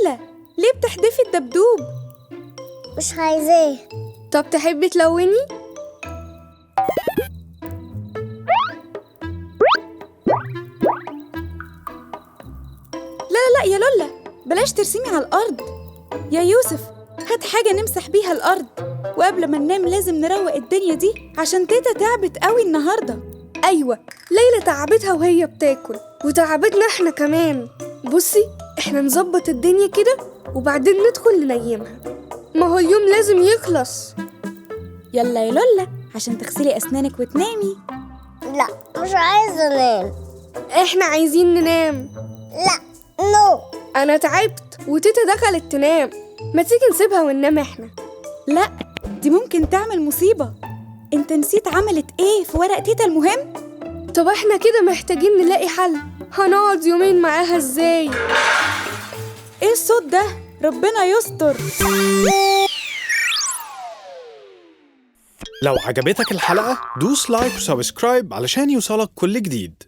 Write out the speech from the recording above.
لولا، ليه بتحدفي الدبدوب؟ مش عايزاه. طب تحبي تلوني؟ لا لا يا لولا، بلاش ترسمي على الأرض. يا يوسف هات حاجة نمسح بيها الأرض، وقبل ما ننام لازم نروق الدنيا دي عشان تيتا تعبت قوي النهاردة. أيوة، ليلى تعبتها وهي بتاكل وتعبتنا احنا كمان. بصي احنا نظبط الدنيا كده وبعدين ندخل ننيمها، ما هو اليوم لازم يخلص. يلا يا لولا عشان تغسلي أسنانك وتنامي. لا مش عايزة انام. احنا عايزين ننام. لا no. انا تعبت وتيتا دخلت تنام، ما تيجي نسيبها وننام احنا. لا دي ممكن تعمل مصيبة. انت نسيت عملت ايه في ورق تيتا المهم؟ طب احنا كده محتاجين نلاقي حل، هنقعد يومين معاها ازاي؟ ايه الصوت ده؟ ربنا يستر. لو عجبتك الحلقة دوس like و subscribe علشان يوصلك كل جديد.